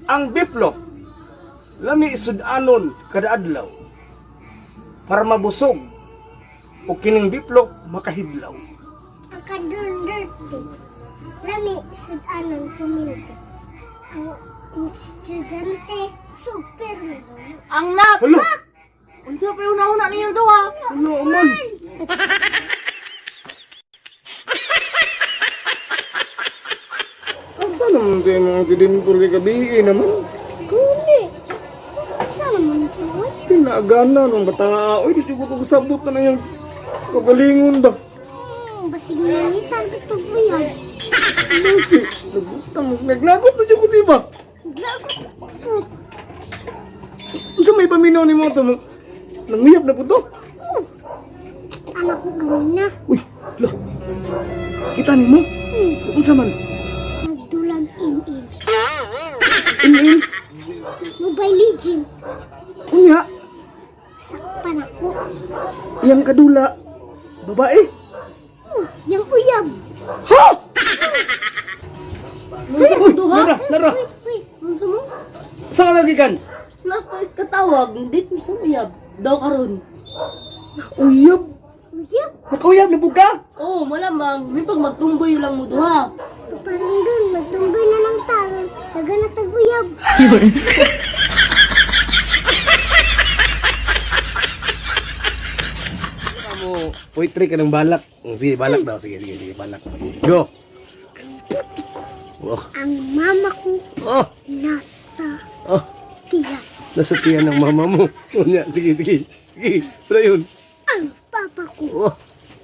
Ang biplo, lami isudanon kada adlaw para mabusog o kining biplo makahidlaw. Ang kadundurti. Lami sudanon puminti. Ang estudyante super. Ang nap! Hala! Unsa pa una-una niyang duha? Ano man? Asa naman tayo mga tidimpur kay gabi naman? Kuni. Asa naman siya? Tinagana nung bata. Uy, di ko kasabot na na yung kagalingon ba? Basig na nitang tubuyan. Ano si? Nagutang, naglagot na dyan ko diba? Unsa may paminaw ni mo ito? Nanguyab na po to? Anak ko ganina. Uy, la. Kita ni mo? Unsa man? Nagdulag in-in. In-in? Mobile Legend. Unya, Sakpan ako. iyang kadula. Babae? Oh, yang uyab. Ha? Unsa Uy, mo duha? Nara, nara. Uy, uy. Unsa mo? Saan ka nagikan? Nakoy katawag, dito sa uyab. Daw karon. Uyab. Uyab. Nakauyab na po ka? Oh, malamang may pag magtumboy lang mo duha. Parang dun, magtumboy na lang taron. Taga na tag-uyab. Mo, poetry ka ng balak. Sige, balak daw. Sige, sige, sige, balak. Go. Oh, Ang mama ko oh, nasa oh. tiyan. Nasa tiyan ng mama mo. Unya, sige, sige. Sige, wala yun. Ang papa ko Oh,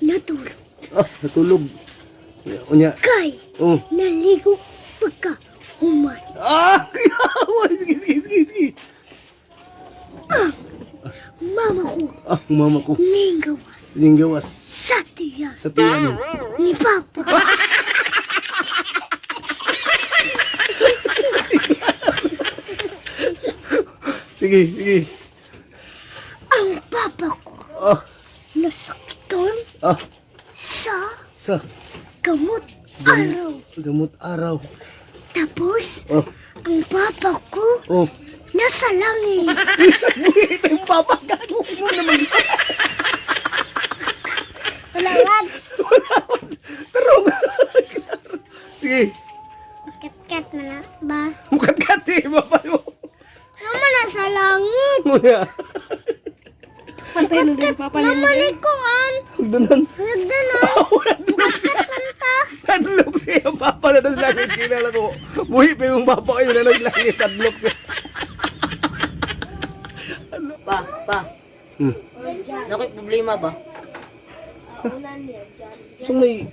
natulog. oh, natulog. Unya, unya. Kay Oh. naligo pagka human. Ah! Sige, sige, sige, sige. Mama ko Ah, mama ko. ninggawas Yung gawas sa tiyan sa tiyan. ni papa. Sige, sige. Ang papa ko Ah, nasaktan ah, sa sa gamot araw. gamot araw. Tapos, Oh, ang papa ko oh. nasa langit. Buhit yung papa gago mo naman. Wala. Tarong. Sige, Kat-kat na na ba? mukat-kat eh, baba mo. Mama nasa langit. Unya. Pantay na din papa Mama ni ko an. Hagdanan. Nagdanan. Wala Kat man ta. Tadlok siya ang papa na nasa langit. Kilala ko. Buhi pa yung papa kayo na nasa langit. Tadlok siya. Pa, pa. Nakoy problema ba? So may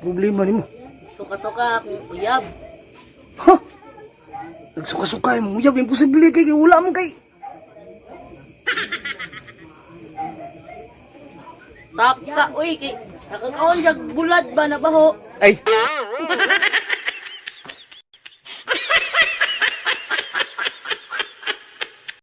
problema nimo. Suka-suka akong uyab. Ha? Nagsuka-suka yung uyab. Imposible kay wala man kay. Tap ka, uy, kay nakakaon siya bulad ba na baho? Ay.